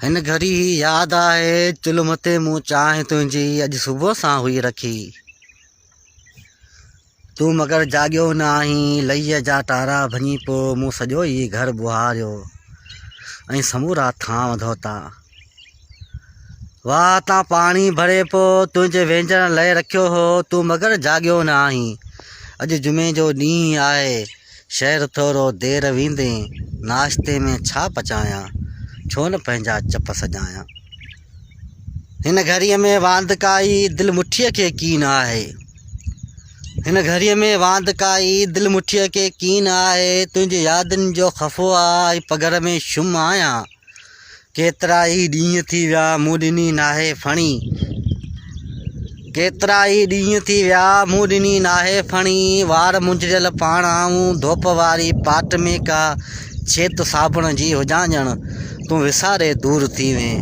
هن گهڙي هي ياد آهي چلم تي مون چانهه تنهنجي اڄ صبح سان هئي رکي. تون مگر جاڳيو نه آهين لئيء جا ٽارا ڀڃي پو مون سڄو ئي گهر ٻهاريو ۽ سمورا ٿانو ڌوتا. واهه تان پاڻي ڀري پو تنهنجي وينجڻ لئه رکيو هو تون مگر جاڳيو نه آهين. اڄ جمعي جو ڏينهن آهي شهر ٿورو دير ويندين، ناشتي ۾ ڇا پچايان، ڇو نه پنهنجا چپ سجايان. هن گهڙيء ۾ واندڪائي دل مٺيء کي ڪين آهي. هن گهڙيء ۾ واندڪائي دل مٺيء کي ڪين آهي. تنهنجي يادن جو خفو آ ۽ پگهر ۾ شم آهيان. ڪيترا ئي ڏينهن ٿي ويا مون ڏني ناهي ڦڻي. ڪيترا ئي ڏينهن ٿي ويا مون ڏني ناهي ڦڻي. وار منجهڙيل پاڻ آئون ڌوپ واري پاٽ ۾ ڪا ڇيت صابڻ جي هجان ڄڻ تون وساري دور ٿي وئين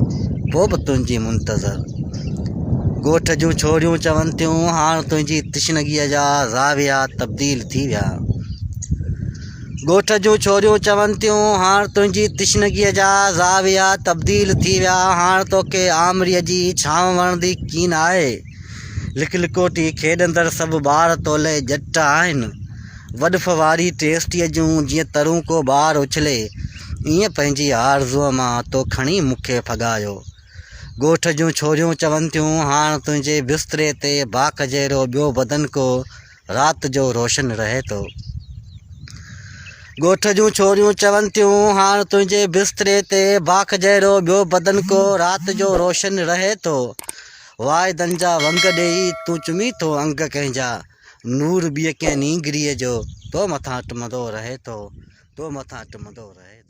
پو به تنهنجي منتظر. ڳوٺ جون ڇوريون چون ٿيون هاڻ تنهنجي تشنگيء جا زاويا تبديل ٿي ويا. ڳوٺ جون ڇوريون چون ٿيون، هاڻ تنهنجي تشنگيء جا زاويا تبديل ٿي ويا، هاڻ توکي آمريء جي ڇانو وڻندي ڪين آهي. لڪ لڪوٽي کيڏندڙ سڀ ٻار تولئه ڄٽ آهن. وڏف واري ٽيسٽيء جون جيئن ترون ڪو ٻار اڇلي، ايئن پنهنجي آرزوء مان تو کڻي مون کي ڦڳايو. ڳوٺ جون ڇوريون چون ٿيون، هاڻ تنهنجي بستري تي باک جهڙو ٻيو بدن ڪو رات جو روشن رهي ٿو. ڳوٺ جون ڇوريون چون ٿيون، هاڻ تنهنجي بستري تي باک جهڙو ٻيو بدن ڪو رات جو روشن رهي ٿو. واعدن جا ونگ ڏيئي تون چمين ٿو انگ ڪنهن جا، نور ٻيء ڪنهن نينگريء جو تو مٿان ٽمندو رهي ٿو، تو مٿان ٽمندو رهي ٿو.